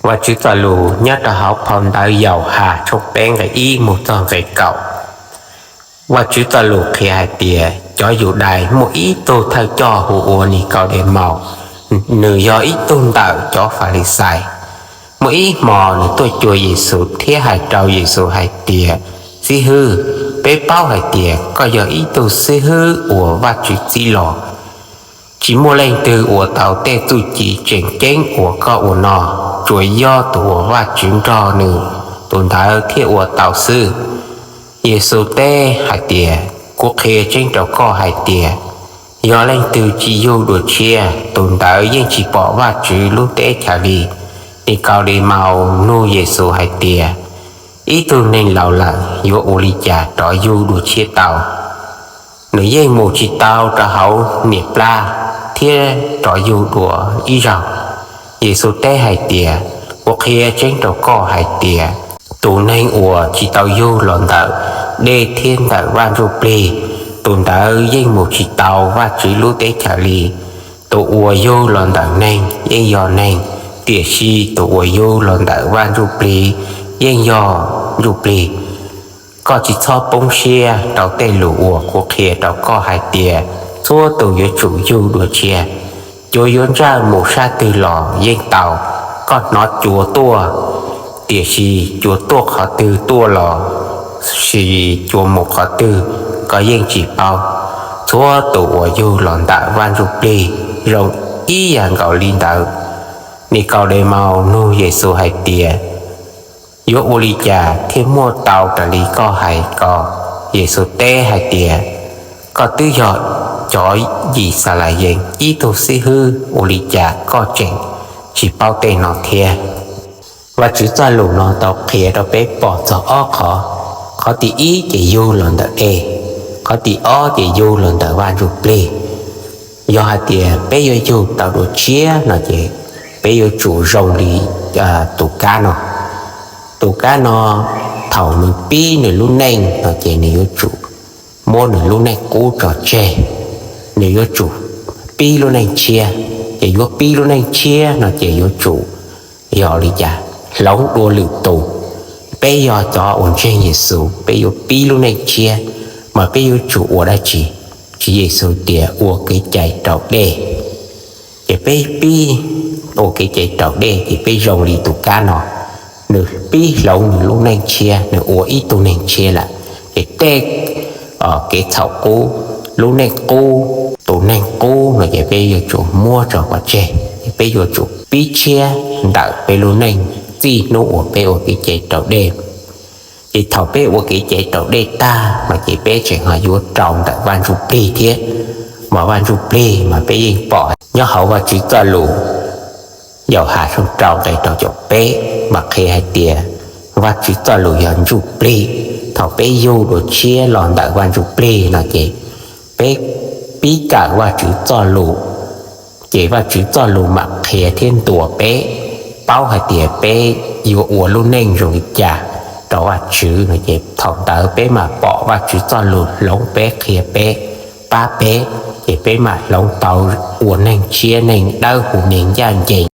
Vajtswv txoj lus nyob rau hauv phau ntawv Yauhas tshooj peb nqe ib mus txog nqe kaum. Vajtswv txoj lus qhia hais tias cov Yudais muaj ib tug thawj coj hu ua Nikaudemaus, nws yog ib tug ntawm cov Falixais. Muaj ib hmo nws tuaj cuag Yexus thiab hais rau Yexus hais tias, Xib hwb, peb paub hais tias koj yog ib tug xib hwb uas Vajtswv txib los. Tsis muaj leej twg ua tau tej txuj ci tseem ceeb uas koj ua no, tsuas yog tus uas Vajtswv nrog nws, tus ntawd thiaj ua tau xwb. Yexus teb hais tias, Kuv qhia tseeb rau koj hais tias, yog leej twg tsis yug dua tshiab, tus ntawd yeej tsis pom Vajtswv lub teb chaws li. Nikaudemaus nug Yexus hais tias, Ib tug neeg laus lawm yuav ua li cas rov yug dua tshiab tau? Nws yeej mus tsis tau rau hauv niam plab thiab rov yug dua ib zaug. Yexus teb hais tias, Kuv qhia tseeb rau koj hais tias, tus neeg uas tsis tau yug los ntawm dej thiab ntawm Vaj Ntsujplig, tus ntawd yeej mus tsis tau Vajtswv lub teb chaws li. Tus uas yug los ntawm neeg yeej yog neeg, tiam sis tus uas yug los ntawm Vaj Ntsujplig yeej yog Ntsuj Plig. Koj tsis txhob poob siab rau tej lus uas kuv qhia rau koj hais tias, txhua tus yuav tsum yug dua tshiab. Cua yuav ntsawj mus sab twg los yeej tau. Koj hnov cua tuaj, tiam sis cua tuaj qhov twg tuaj los sis cua mus qhov twg, koj yeej tsis paub. Txhua tus uas yug los ntawm Vaj Ntsujplig zoo ib yam nkaus li ntawd. Nikaudemaus nug Yexus hais tias, Yuav ua li cas thiaj muaj tau raws li koj hais ko? Yexus teb hais tias, Koj twb yog cov Yixalayees ib tug xib hwb, ua li cas koj tseem tsis paub tej no thiab? Vajtswv txoj lus no tau qhia rau peb pom txog ob qhov. Qhov tim ib ces yug los ntawm dej, qhov tim ob ces yug los ntawm Vaj Ntsujplig. Yog hais tias peb yuav yug tau dua tshiab no ces peb yuav tsum zoo li tus kab no. Tus kab no, thaum nws pib nws lub neej no ces nws yuav tsum muab nws lub neej qub tso tseg, nws yuav tsum pib lub neej tshiab. Ces yuav pib lub neej tshiab no ces yuav tsum yog li cas? Hloov dua lwm tus. Peb yog cov uas ntseeg Yexus, peb yuav pib lub neej tshiab, mas peb yuav tsum ua dab tsi? Tswv Yexus tias ua kev cai raus dej. Ces peb pib ua kev cai raus dej ces peb zoo li tus kab no, nws pib hloov nws lub neej tshiab, nws ua ib tug neeg tshiab lawm. Ces tej kev txhaum qub, lub neej qub, tus neeg qub no ces peb yuav tsum muab tso pov tseg, ces peb yuav tsum pib tshiab ntawm peb lub neej txij hnub uas peb ua kev cai raus dej. Ces thaum peb ua kev cai raus dej tag no ces peb tseem ho yuav rau ntawm Vaj Ntsujplig thiab, mas Vaj Ntsujplig mas peb yeej pom nyob hauv Vajtswv txoj lus Yauhas tshooj rau nqe rau caum peb mas qhia hais tias Vajtswv txoj lus yog Ntsuj Plig. Thaum peb yug dua tshiab los ntawm Vaj Ntsujplig no ces peb pib kawm Vajtswv txoj lus, ces Vajtswv txoj lus mam qhia thiab ntuas peb paub hais tias peb yuav ua lub neej zoo li cas rau Vajtswv no ces thaum ntawd peb mam pom Vajtswv txoj lus hloov peb, qhia peb, pab peb, ces peb mam hloov tau ua neeg tshiab, neeg dawb huv, neeg ncaj ncees.